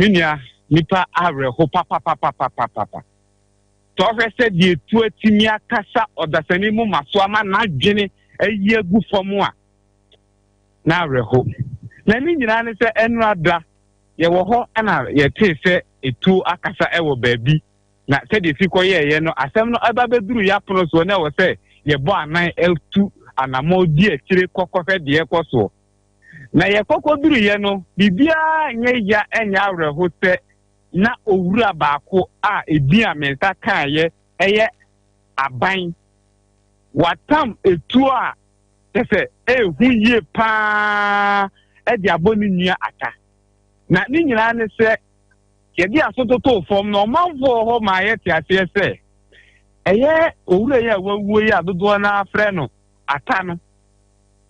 Me nua, nnipa awerɛho papapapapapa. Sɛ ɔhwɛ sɛ deɛ etu atumi akasa ɔdasani moma so ama n'adwene ayi agu fam a, na awerɛho. Na ne nyinaa ne sɛ ɛnora da yɛwɔ hɔ na yɛtee sɛ etuo akasa wɔ baabi na sɛdeɛ esi kɔyɛɛyɛ no asɛm no ɛba bɛduru yɛ apono soɔ na ɛwɔ sɛ yɛbɔ anan tu anammɔn di akyire kɔkɔhwɛ deɛ ɛkɔ soɔ. Na yɛkɔkɔduruiɛ no, biribiara nyɛ ya nyɛ awerɛho sɛ na owura baako a edin a me nsa kaeɛ yɛ Aban. Watam etuo a kyɛ sɛ ɛrehu yie paa de abɔ ne nua ata. Na ne nyinaa ne sɛ yɛde aso totoo fam na ɔmanfoɔ wɔ hɔ maa yɛte aseɛ sɛ ɛyɛ owura yi a wawuo yi a dodoɔ no ara frɛ no Ata no,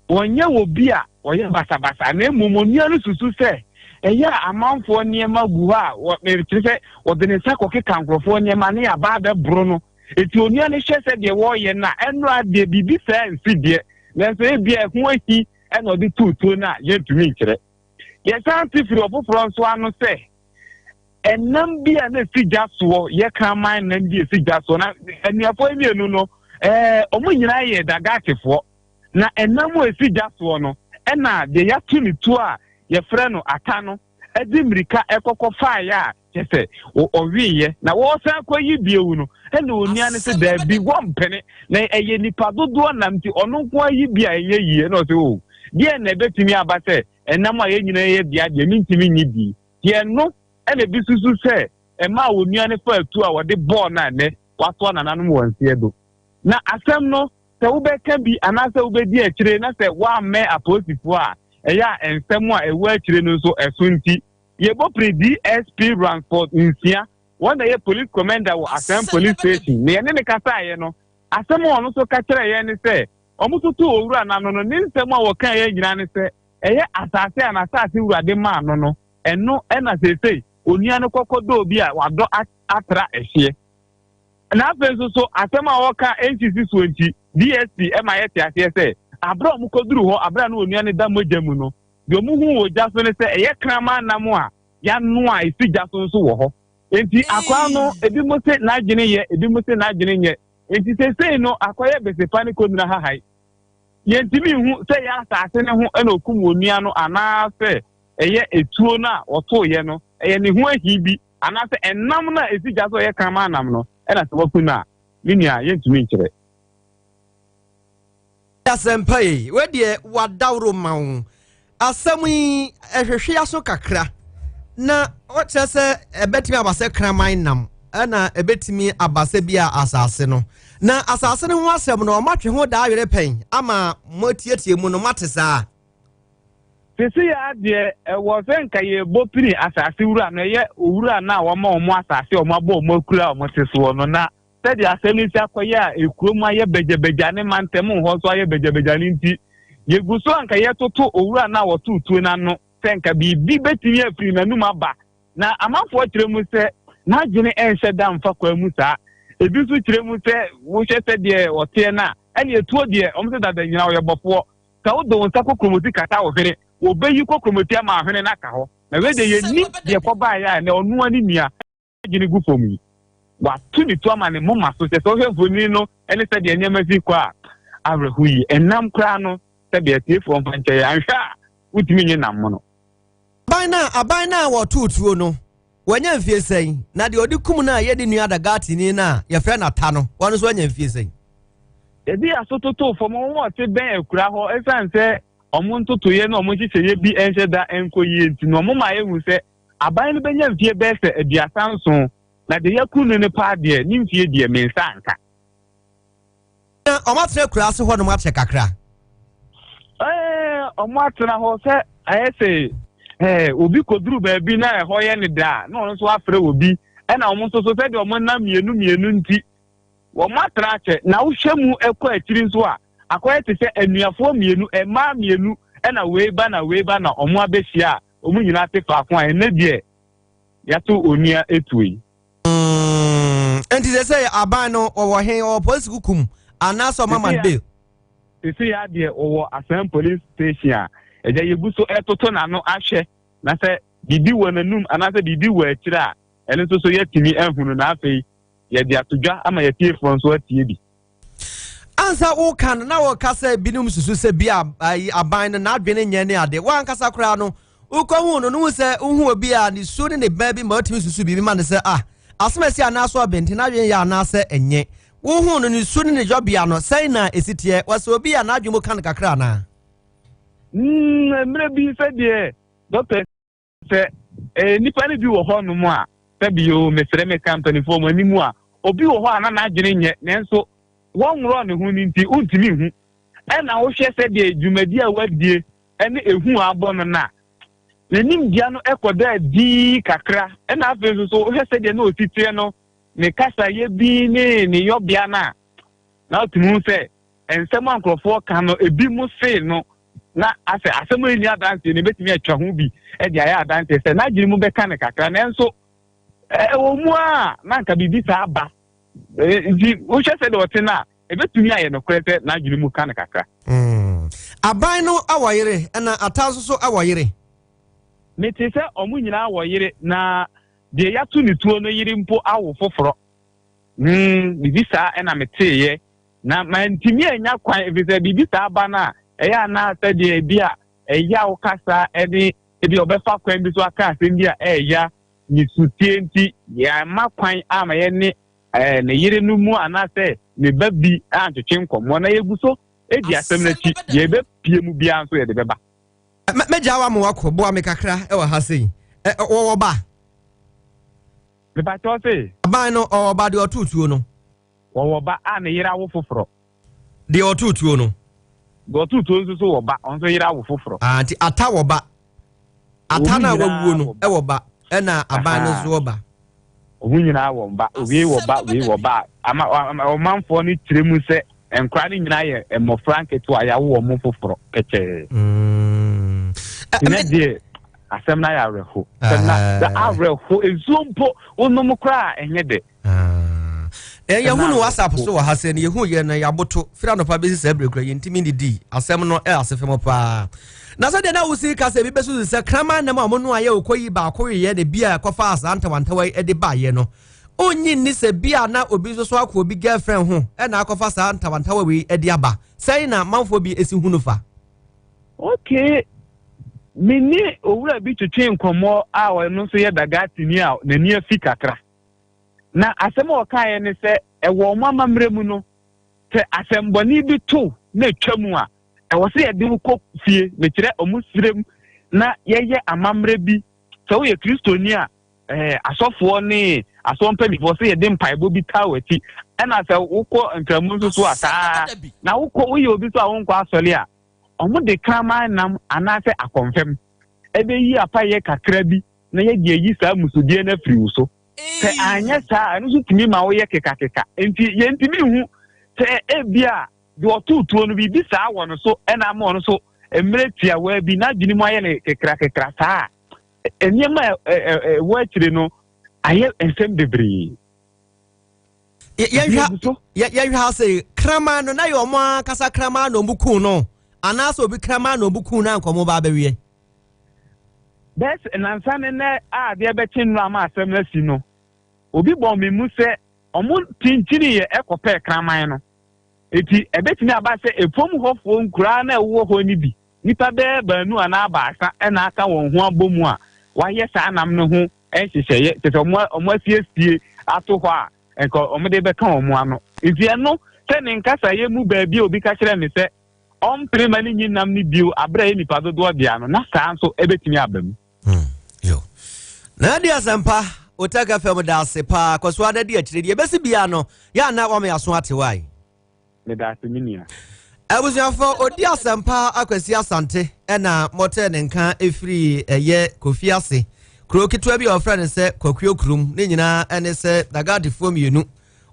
wɔnyɛ obi a ɔyɛ basabasa na mmom onua no susu sɛ ɛyɛ a amanfoɔ nneɛma gu hɔ a kyerɛ sɛ wɔde ne nsa kɔkeka nkurɔfoɔ nneɛma ne aba abɛboro no. Eti onua no hwɛ sɛ deɛ wɔreyɛ no a ɛnora deɛ biribi saa nsi deɛ, nanso ebia ɛho ahi ɛna ɔde too tuo no a yɛntumi nkyerɛ. Yɛsan te firi ɔfoforɔ nso ano sɛ ɛnam bi a na esi gya soɔ yɛ kraman nam bi esi gya soɔ na anuafoɔ yi mmienu no wɔn nyinaa yɛ dagatefoɔ na ɛnam a esi gya soɔ no ɛna deɛ yɛato ne tuo a yɛfrɛ no ata no ɛde mmirika ɛkɔkɔ faeɛ a kyɛ sɛ ɔweeɛ na wɔresan kɔyi bio no ɛna onua no sɛ daabi wɔmpene na ɛyɛ nipa dodoɔ nam nti ɔno nko ayi bi a ɛnyɛ yie na ɔsɛ o deɛ na ɛbɛtumi aba sɛ ɛnam a yɛn nyinaa yɛ dea deɛ mentumi nyi bi deɛ no ɛna ebi susu sɛ ɛmaa onua no faa tuo a wɔde bɔɔ no a nnɛ watoa nananom wɔ nseɛ do. Na asɛm no, sɛ wobɛka bi anaasɛ wobɛdi akyire na sɛ woammɛn apolisifoɔ a, ɛyɛ a nsɛm a ɛwɔ akyire no nso ɛso nti. Yɛbɔ pere DSP Ransford Nsia, wɔn na ɛyɛ Police Commander wɔ Asɛm Police Station, na yɛne no kasaeɛ no, asɛm a ɔno nso ka kyerɛɛ yɛn ne sɛ, wɔtotoo owura no ano no, ne nsɛm a wɔkaeɛ nyinaa ne sɛ, ɛyɛ asase a n'asase wura de maa no no, ɛno na seesei onua no kɔkɔdɔ obi a wadɔ atra ɛhyeɛ. Na afei nso so asɛm a wɔka nsisi soɔ nti, DSP ma yɛte aseɛ sɛ, aberɛ a wɔkɔduru hɔ, aberɛ a na onua no da mogya mu no, deɛ wɔhuu wɔ gya so ne sɛ ɛyɛ kraman nam a yɛanoa a ɛsi gya so nso wɔ hɔ. Enti akwaa no, ebinom se n'adwene yɛ, ebinom se n'adwene nyɛ. Enti seesei no, akɔyɛ besepa ne kɔnnura hahae. Yɛntumi nhu sɛ ɛyɛ asase no ho na ɔkum onua no anaasɛ ɛyɛ etuo no a ɔtoeɛ no, ɛyɛ ne ho ahi bi anaasɛ ɛnam no a ɛsi gya sɛ ɔyɛ kraman nam no ɛna sɛ waku no a, me nua, yɛntumi nkyerɛ. Asɛmpa yi, wei deɛ wadaworo ma wo. Asɛm yi ɛhwehwe aso kakra na ɔkyerɛ sɛ ɛbɛtumi aba sɛ kraman nam ɛna ɛbɛtumi aba sɛ bi a asase no na asase no ho asɛm no ɔmatwe ho daa werɛ pɛn ama moatietie mu no moate saa. Sisi yɛ adeɛ ɛwɔ sɛ nka yɛbɔ pini asase wura no ɛyɛ owura no a wɔma wɔn asase a wɔn abɔ wɔn akura a wɔn te soɔ no na Sɛdeɛ asɛm yi si akɔyɛ a ekurom ayɛ bagyabagya ne mantam hɔ nso ayɛ bagyabagya no nti, yɛgu so a anka yɛretoto owura no a ɔtoo tuo no ano sɛ anka biribi bɛtumi afiri n'anom aba. Na amanfoɔ kyerɛ mu sɛ n'adwene nhyɛ da mfa kwan mu saa. Ebi nso kyerɛ mu sɛ wohwɛ sɛdeɛ ɔteɛ no a, ɛnneɛ tuo deɛ, wɔn sɛ dada nyinaa ɔyɛ bɔfoɔ. Sɛ wode wo nsa kokromoti kata wo hwene, wɔbɛyi kokromoti ama ahwene no aka hɔ. Na wei deɛ yɛnnim deɛ ɛkɔbaeɛ a ɛnnɛ ɔno ara ne nua adwene gu fam yi, wato ne tu ama ne moma so. Kyerɛ sɛ wohwɛ mfonini no ne sɛdeɛ nneɛma si kɔ a, awerɛho yi. Ɛnam koraa no, sɛdeɛ atiefoɔ mfa nkyɛ yɛ, anhwɛ a wontumi nye nam mono. Aban no a aban no a wɔtoo tuo no, wanya mfie sɛn? Na deɛ ɔde kum no a ɛyɛ ne nua Adagatini no a yɛfrɛ no Ata no, ɔno nso anya mfie sɛn? Yɛde aso totoo fam, wɔn a wɔte bɛn akura hɔ, ɛsiane sɛ wɔn ntotoeɛ ne wɔn nhyehyɛeɛ bi nhyɛ da nkɔ yie nti no, wɔma yɛhu sɛ Aban no bɛnya mfeɛ bɛyɛ sɛ 37, na deɛ yɛaku no no paa deɛ, ne mfeɛ deɛ, me nsa anka. Na wɔatena akuraase hɔnom akyɛ kakra. Ɛɛ, wɔatena hɔ sɛ ayɛ sɛ ɛɛ obi kɔduru baabi na ɛhɔ yɛ ne da a, na ɔno nso afrɛ obi. Ɛna wɔn nso so sɛdeɛ wɔnam mmienu mmienu nti, wɔatena akyɛ. Na wohwɛ mu kɔ akyiri nso a, akɔyɛ te sɛ anuafoɔ mmienu, mmaa mmienu, ɛna wei ba na wei ba na wɔn abɛhyia a, Wɔn nyinaa te faako a ɛnnɛ deɛ yɛato onua atuo yi. Mm, enti sɛ sɛ aban no wɔwɔ he wɔwɔ polisi kukum anaasɛ ɔma man bail? Sisi ya deɛ wɔwɔ Asan police station a ɛgya yɛgu so ɛtoto n'ano ahwɛ na sɛ biribi wɔ n'anum anaasɛ biribi wɔ akyire a, ɛno nso so yɛatumi ahunu na afei yɛde ato dwa ama yɛtiefoɔ nso atie bi. Ansa woka no na wɔka sɛ binom susu sɛ bi a aban no n'adwene nyɛ ne ade. Wankasa koraa no wokɔhu no no hu sɛ wohu obi a ne su ne ne ba bi ma wotumi susu biribi ma no sɛ ah asɛm asi anaasɛ ɔbɛnti n'adwene yɛ anaasɛ ɛnyɛ. Wohu no ne su ne ne yɔbea no sɛn na ɛsi teɛ? Wɔsɛ obi a n'adwene mu ka no kakra anaa? Mmerɛ bi sɛdeɛ dɔkta sɛ nnipa no bi wɔ hɔnom a sɛbi o mesrɛ meka mpanimfoɔ mu anim a obi wɔ hɔ a na n'adwene nyɛ nanso wɔnworɔ ne ho no nti wontumi nhu. Ɛna wohwɛ sɛdeɛ dwumadi a wadie ne ehu a abɔ no no a n'anim dua no ɛkɔda dii kakra. Ɛna afei nso so wohwɛ sɛdeɛ na osi teɛ no ne kasayɛ bi ne ne yɔbea no a na wotumi hu sɛ nsɛm a nkurɔfoɔ ka no ebi mu see no na asɛ asɛm a ɛnni adanseɛ no ebɛtumi atwa ho bi de ayɛ adanseɛ sɛ n'adwene mu bɛka no kakra nanso ɛwɔ mu a na nka biribi saa ba nti wohwɛ sɛ deɛ ɔte no a ebɛtumi ayɛ nokorɛ sɛ n'adwene mu ka no kakra. Aban no awɔ yere ɛna ata nso so awɔ yere. Mete sɛ ɔmo nyinaa wɔ yere na deɛ yɛato ne tuo no yere mpo awo foforɔ. Biribi saa ɛna meteeɛ na mantumi anya kwan ɛfiri sɛ biribi saa ba no a ɛyɛ anaa sɛdeɛ ebi a ɛyaw kasa ɛne ebi a ɔbɛfa kwan bi so aka asɛm bi a ɛɛya ne sutie nti yɛama kwan ama yɛne ne yere no mu anaasɛ ne ba bi antwetwe nkɔmmɔ na yɛgu so edi asɛm n'akyi deɛ ɛbɛpie mu biara nso yɛde bɛba. Mɛgya wa ma wakɔ boa me kakra ɛwɔ ha sei. Wɔwɔ ba? Mepakyɛw se. Aban no ɔwɔ ba deɛ ɔtoo tuo no. Wɔwɔ ba a ne yere awo foforɔ. Deɛ ɔtoo tuo no. Deɛ ɔtoo tuo nso so wɔ ba, ɔno nso yere awo foforɔ. Ah, nti ata wɔ ba. Ata no a wawuo no ɛwɔ ba ɛna aban no nso wɔ ba. Wɔn nyinaa wɔ ba, wei wɔ ba, wei wɔ ba. Ama ɔmanfoɔ no kyerɛ mu sɛ nkora no nyinaa yɛ mmɔfra nketewa yɛawo wɔn foforɔ pɛkyɛɛ. Nnɛ deɛ asɛm no ayɛ awerɛho. Asɛm no awerɛho, nsuo mpo wonom koraa ɛnyɛ dɛ. Yɛhu no WhatsApp so wɔ ha sɛ no yɛhu yɛ no yɛaboto firi anɔpa bɛsi saa berɛ kura yɛntumi nnidi asɛm no ɛ ase fam paa. Na sɛdeɛ na wosi ka sɛ bi bɛsusu sɛ kraman nam a ɔmo no ayɛ okɔ yi baako weyɛ na bi a ɛkɔfa saa ntawantawa yi de baayɛ no, onnyi nni sɛ bi a na obi nso so akɔ obi girlfriend ho ɛna akɔfa saa ntawantawa wei de aba. Sɛn na manfoɔ bi esi hu no fa? Okay, me ne owura bi twetwe nkɔmmɔ a ɔno nso yɛ dagatini a n'ani afi kakra. Na asɛm a ɔkaeɛ ne sɛ ɛwɔ ɔmo amammerɛ mu no sɛ asɛmbɔne bi to na atwa mu a ɛwɔ sɛ yɛde wo kɔ fie, mekyerɛ ɔmo srem na yɛyɛ amammerɛ bi. Sɛ woyɛ kristoni a asɔfoɔ ne asɔɔ mpanimfoɔ sɛ yɛde mpaebɔ bi taa w'akyi, ɛna sɛ wokɔ nkramu nso so a saa na wokɔ woyɛ obi so a wonkɔ asɔre a ɔmo de kraman nam anaasɛ akɔmfɛm ɛbɛyi apayɛ kakra bi na yɛde ayi saa musudeɛ no afiri wo so. Sɛ anyɛ saa ɛno nso tumi ma woyɛ kekakeka. Nti yɛntumi nhu sɛ ebi a deɛ ɔtoo tuo no biribi saa wɔ no so ɛna ama ɔno so mmerɛ tiawa bi n'adwene mu ayɛ no kekrakekra saa a nneɛma a ɛwɔ akyire no ayɛ nsɛm bebree. Yɛhwɛ ha sɛ kraman no na yɛ ɔmo ankasa kraman na ɔmo kun no anaasɛ obi kraman na ɔmo kun no anka ɔmo ba abɛwiɛ. Bɛs nansa ne nɛ a adeɛ bɛkye nnora ama asɛm no asi no, obi bɔ me mu sɛ ɔmo kyinkyini yɛ ɛkɔpɛɛ kraman no. Eti ɛbɛtumi aba sɛ efom hɔfoɔ nkuraa na ɛwɔ hɔ no bi nipa bɛyɛ baanu anaa baasa ɛna aka wɔn ho abɔ mu a wɔayɛ saa nam no ho nhyehyɛeɛ kyerɛ sɛ ɔmo asiesie ato hɔ a nka ɔmo de bɛka wɔn ano. Nti ɛno sɛ ne nkasayɛ mu baabi a obi ka kyerɛ me sɛ ɔmpere ma ne nyi nam no bio abere a yɛ nipa dodoɔ dea no na saa nso ɛbɛtumi aba mu. Na adi asɛmpa Otec FM da ase paa kɔso ada di akyire deɛ ɛbɛsi bia no yɛ ana wama yɛaso ate wae. Meda ase me nua. Abusuafoɔ odi asɛmpa Akwasi Asante ɛna mɔtɛ ne nka ɛfiri ɛyɛ Kofi ase kuro ketewa bi a wɔfrɛ no sɛ Kwakuo kurom. Ne nyinaa ɛne sɛ Dagadefoɔ mmienu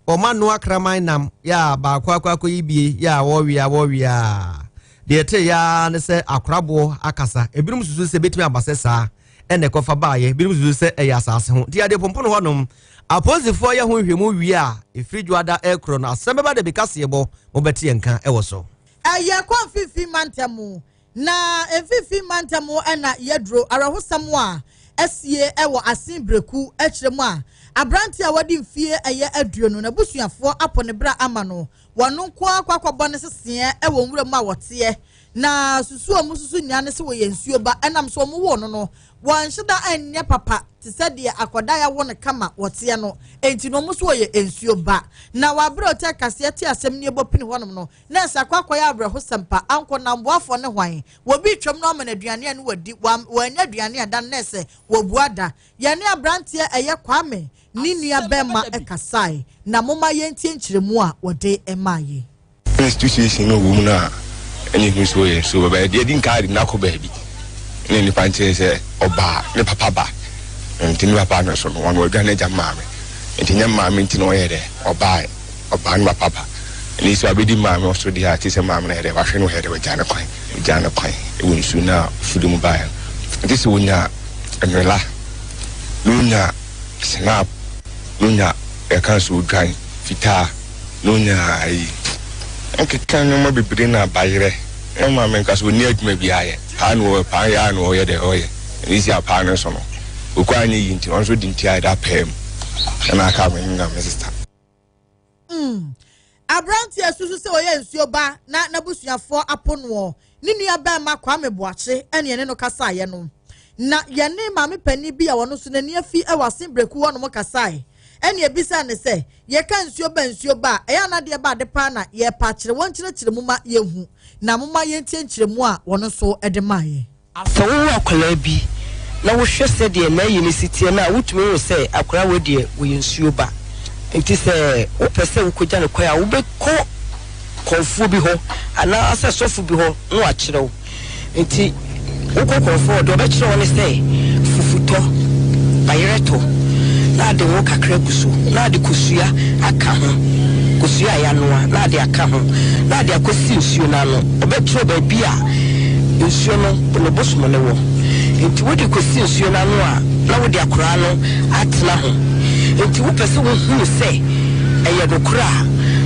wɔma noa kraman nam yɛ a baako akɔ akɔyi bie yɛ a wɔwea wɔwea deɛ ɛte yɛ ne sɛ akoraboɔ akasa. Ebinom susu sɛ ebɛtumi aba sɛ saa ɛna ɛkɔfa baayɛ, ebinom susu sɛ ɛyɛ asase ho nti adeɛ pompono hɔnom apolisifoɔ yɛ ho nhwɛmu wie a ɛfiri dwoada ɛkorɔ no asɛm bɛba da bi kaseɛ bɔ mobɛte yɛn nka ɛwɔ so. Ɛyɛ kɔ mfimfini mantam na mfimfini mantam ɛna yɛduro awerɛhosɛm a asie wɔ Asin Breku kyerɛ mu a, aberanteɛ a wadi mfie ɛyɛ 20, n'abusuafoɔ apɔ ne bra ama no, wɔn nko ara akɔ akɔbɔ ne seseɛ wɔ nwura mu a wɔteɛ. Na susu a wɔsusu nyinaa ne sɛ wɔyɛ nsuo ba, ɛnam so wɔn woo no no, wɔnhyɛ da nyɛ papa te sɛ deɛ akwadaa a yɛawo no kama wɔteɛ no, enti no wɔn nso wɔyɛ nsuo ba. Na wɔ abere a ɔte kaseɛ te asɛm nie bɔ pini hɔnom no, na ɛsɛ akɔ akɔyɛ awerɛhosɛm pa, ankɔ namboafoɔ ne hwan? Wɔbi twam no ama no aduane a ne wadi, wɔanya aduane a da no na ɛsɛ wɔbua da. Yɛne aberanteɛ ɛyɛ Kwame ne nua bɛrima kasae, na momma yɛntie nkyerɛmu a wɔde maa yɛ. Ne situation no wɔ mu no a, ɛne hu sɛ ɔyɛ nsuo bɛbɛ deɛ di nka de nakɔ baabi ne nipa nkyɛn sɛ ɔbaa ne papa ba, nti ne papa no so no wɔn wadwa n'agya maame, nti nyɛ maame nti na ɔyɛ dɛ ɔbaa ɔbaa ne papa ba ne sɛ abɛdi maame ɔso deɛ a, te sɛ maame no yɛ dɛ wahwɛ no, ɔyɛ dɛ wagya ne kwan, gya ne kwan ɛwɔ nsuo no a firi mu baeɛ no. Nti sɛ wonya nwela na wonya snap na wonya yɛka sɛ odwan fitaa na onya ayi nkeka nneɛma bebree na bayerɛ na maame nka so ɔnni adwuma bi ayɛ paa na ɔyɛ paa yɛ a na ɔyɛ dɛ ɔyɛ ɛne si apaa no so no okɔ anyɛ yi, nti ɔno nso de nti ayɛ dɛ apaa mu ɛna aka me na me sister. Aberanteɛ susu sɛ ɔyɛ nsuo ba na n'abusuafoɔ apo noɔ, ne nua bɛrima Kwame Boakye ɛne ɛne no kasaeɛ no. Na yɛne maame panin bi a wɔno nso n'ani afi wɔ Asenbreku hɔnom kasae, ɛne ebisa ne sɛ yɛka nsuo ba, nsuo ba a, ɛyɛ anadeɛ ba ade paa na yɛpa akyerɛ wɔn, kyerɛkyerɛ mu ma yɛhu, na moma yɛntie nkyerɛmu a wɔno nso de maa yɛ. Sɛ wowɔ akwadaa bi na wohwɛ sɛdeɛ n'ayi no si teɛ no a, wotumi hu sɛ akwadaa wei deɛ, wɔyɛ nsuo ba. Nti sɛ wopɛ sɛ wokɔgya no kwan a, wobɛkɔ kɔnfoɔ bi hɔ anaasɛ sɔfo bi hɔ na wakyerɛ wo. Nti wokɔ kɔnfoɔ hɔ deɛ, ɔbɛkyerɛ wo ne sɛ fufutɔ, bayerɛtɔ, na ade ngo kakra gu so, na ade kosua aka ho, kosua a yɛanoa na ade aka ho, na ade akɔsi nsuo no ano. Ɔbɛkyerɛ baabi a nsuo no ne bosom no wɔ. Nti wode kɔsi nsuo no ano a, na wode akoraa no atena ho. Nti wopɛ sɛ wohunu sɛ ɛyɛ nokorɛ a,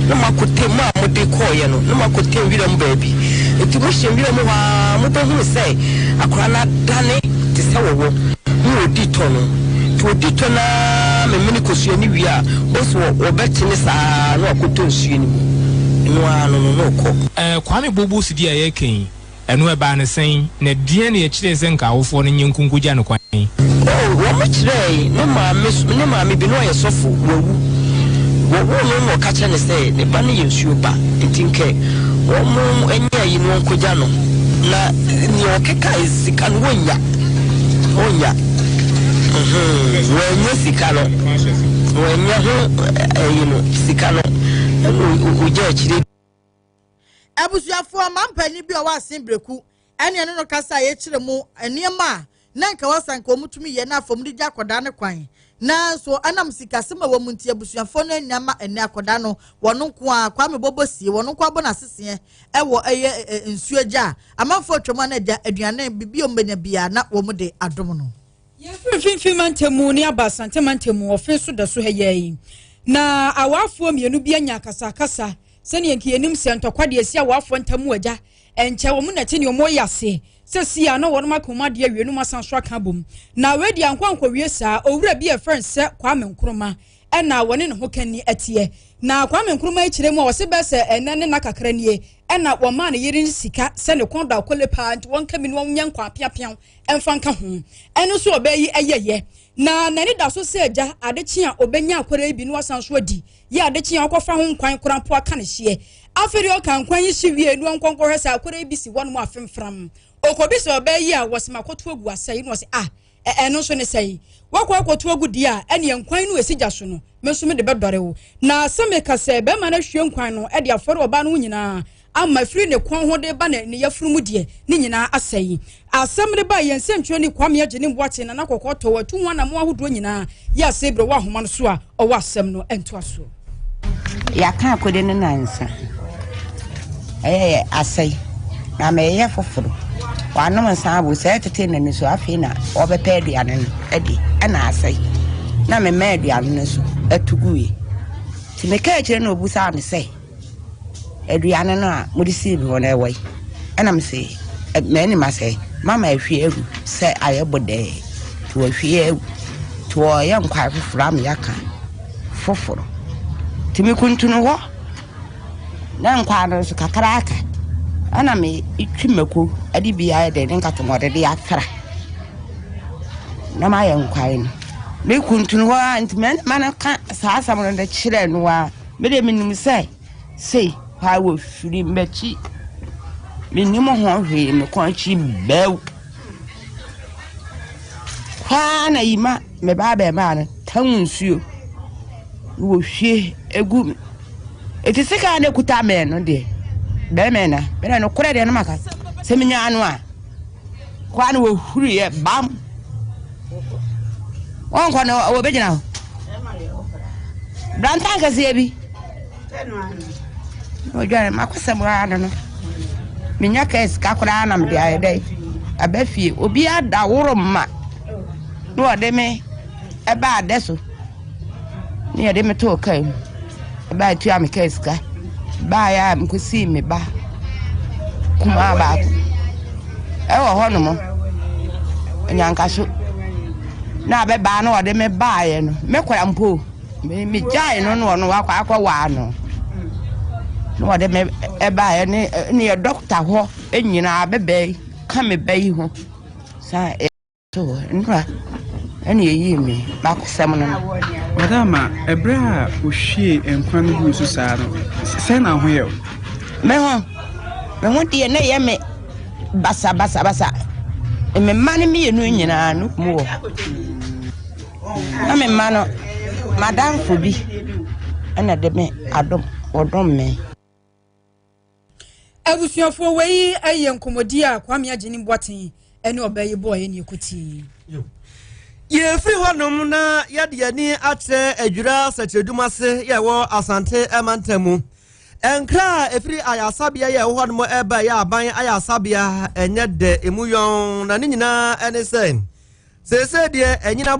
na moakɔtɛ mu a mode kɔɔeɛ no, na moakɔtɛ nwira mu baabi. Nti mohyɛ nwira mu hɔ a, mobɛhunu sɛ akoraa no adane te sɛ wɔwɔ na ɔdi tɔ no. Nti ɔdi tɔ no ara memene kosua no wie a, bɔs wɔbɛkye ne saa na wakɔtɔ nsuo no mu. Ɛno ara no na ɔkɔ. Kwame Bobo sidi a yɛreka yi, ɛno ɛbaa ne sɛn, na deɛn na yɛkyerɛɛ sɛ nka awofoɔ no nyɛ nkonkogya no kwan? Oh, wɔn kyerɛɛ ne maame, ne maame bi na ɔyɛ sɔfo, wawu. Wɔwoo no na ɔka kyerɛ ne sɛ ne ba no yɛ nsuo ba, nti nkɛ wɔn nyɛ ayi no wɔnkɔgya no. Na nea ɔkeka sika no wɔnnya, wɔnnya. Wɔanya sika no, wɔanya ho ɛyi no sika no, ɛna ogya akyire. Abusuafoɔ, mampanyin bi a ɔwɔ Asenbreku ɛne ɛne no kasa a yɛkyerɛ mu nneɛma a na nka wasa nka wɔn tumi yɛ na afɔm de gya akwadaa ne kwan, nanso ɛnam sikasɛm a wɔn nti abusuafoɔ no anya ma ɛnɛ akwadaa no wɔn nko a Kwame bɔbɔ sie, wɔn nko abɔ n'aseseɛ ɛwɔ ɛyɛ nsuo agya a amanfoɔ atwam a na agya aduane bibi a wɔn bɛnya bia na wɔn de adom no. Yɛfiri Mfimfini Mantamu ne aba Asante Mantamu ɔfe so da so ha yi, na awaafoɔ mmienu bi anya akasakasa. Sɛnea nka yɛnim sɛ ntɔkwa deɛ esi awaafoɔ ntam agya ɛnkyɛ wɔn nɛte ne wɔn yɛ ase sɛ si a na wɔn aka wɔn adeɛ awie no mu asan so aka abom. Na wei deɛ ankɔ ankɔwie saa. Owura bi a ɛfrɛ sɛ Kwame Nkrumah ɛna wɔne ne ho kanni ɛteɛ, na Kwame Nkrumah akyerɛ mu a wɔse bɛɛ sɛ ɛnɛ ne na kakra nie ɛna wɔmaa ne yere sika sɛ ne kɔn da akɔle paa, nti wɔn kami no wɔn nyɛ nkwa apeapeaw ɛmfa nka ho. Ɛno nso ɔbɛyi yi ɛyɛyɛ na n'ani da so sɛ agya adekye a ɔbɛnya akɔre yi bi no wasan so adi yɛ adekye a ɔkɔfa ho nkwan korampo aka ne hyeɛ. Afei deɛ ɔka nkwan yi hye wie no, ɔnkɔnkɔhwɛ sɛ akɔre yi bi si hɔ nom afemfram. Ɔkɔbi sɛ ɔbɛyi yi a wɔsɛ makɔto agu asɛe no, ɔsɛ ah, ɛno nso ne sɛe wakɔ akɔto agu deɛ a, ɛneɛ nkwan no ɛsi gya so no, me nso mede bɛdɔre wo. Na sɛ meka sɛ bɛrima no ahwie nkwan no de afɔre ɔbaa no ho nyinaa ama firi ne kɔn ho de ba ne yafunu mu deɛ, ne nyinaa asɛe. Asɛm no ba yɛn nsɛntwerɛni Kwame Agye ne Mboakye Nana Kɔkɔɔ tɔ watu ho anammɔn ahodoɔ nyinaa yɛ asɛ berɛ wɔ ahoma no so a ɔwɔ asɛm no ntoa soɔ. Yɛaka akode no nansa, ɛyɛ asɛe na mɛyɛ foforɔ. Wanom nsa abo sɛ ɛtete n'ani so, afei na ɔbɛpɛ aduane no adi, ɛna asɛe na mema aduane no so atu guiɛ. Nti meka akyerɛ na obusaa me sɛ aduane no a mode sii me hɔ no ɛwɔ yi? Ɛna mese m'anim asɛe, mama ahwie agu sɛ ayɛ bodɛɛ. Nti wɔhwie agu. Nti wɔyɛ nkwae foforɔ ama yɛaka foforɔ. Nti mekuntunu hɔ na nkwa no nso kakra aka. Ɛna metwi mako de bi ayɛ dɛ ne nkatomɔde de afra na mayɛ nkwae no. Mekuntunu hɔ a nti mɛma no ka saa asɛm no de kyerɛ no a me deɛ menim sɛ sei paa wɔfiri m'akyi. Mennim ho hwee me kɔn akyi bɛw. Hɔ ara na yima me ba abarimaa no tam nsuo na wɔhwie gu me. Eti sika a na ekuta me no deɛ, bɛrima na mena nokorɛ deɛ no maka sɛ menya ano a, hɔ ara na wɔhuriiɛ bam. Wɔnkɔ no wɔbɛgyina hɔ. Brantan kɛseɛ bi. Odwane m'akosɛm ara no no, menya kaa sika koraa na mede ayɛ dɛn aba fie. Obi adaworo ma na ɔde me ɛbaa dɛ so na yɛde me too kaa mu ɛbaa tua me kaa sika baeɛ a mekɔsii me ba kumaa baako ɛwɔ hɔ nom nyankaso na abɛbaa na ɔde me baeɛ no mekora mpo. Me megyae no na ɔno wakɔ akɔwaa no na ɔde me ɛbaeɛ ne ne yɛ dɔkta hɔ nyinaa bɛbɛn ka me ba yi ho saa ɛto nnora ɛna ɛyii me bakosɛm no no. Madama, ɛberɛ a ohwie nkwa no guu so saa no, sɛn na ho yɛ wo? Me ho, me ho deɛ na ɛyɛ me basabasabasa. Me mma no mmienu nyinaa no mu wɔ hɔ. Na me mma no, m'adamfo bi na ɛde me adom, wɔdom me. Abusuafoɔ wei yɛ nkɔmmɔdi a Kwame Agyenim Boateng ne ɔbaa yi bɔɔeɛ ne ɛkɔtie. Yɛfiri hɔnom na yɛde yɛn ani akyerɛ Adwira Sɛkyerɛdum ase yɛ ɛwɔ Asante mantam mu. Nkra a ɛfiri ayasabea yɛ ɛwɔ hɔnom ɛba ɛyɛ aban ayasabea ɛnyɛ dɛ emu yɔn na ne nyinaa ɛne sɛ Seesei deɛ anyina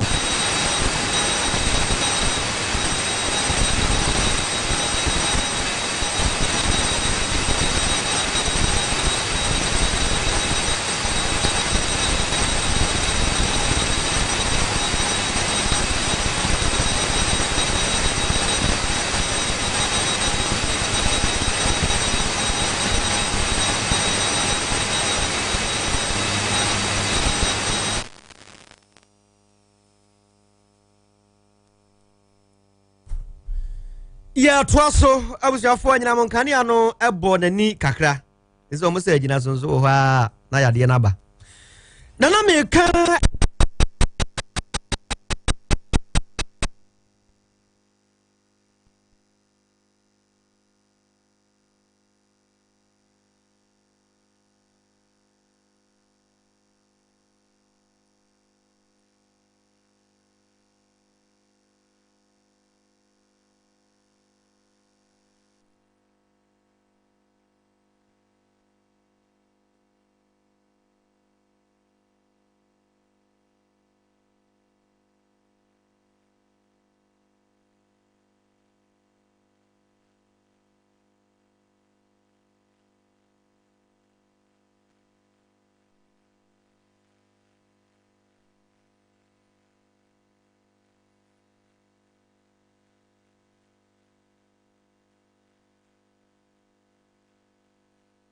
Yɛtoa so abusuafoɔ anyinam nkanea no bɔ n'ani kakra ɛsɛ wɔn sɛ agyina so nso wɔ hɔ a na yadeɛ no aba na na meka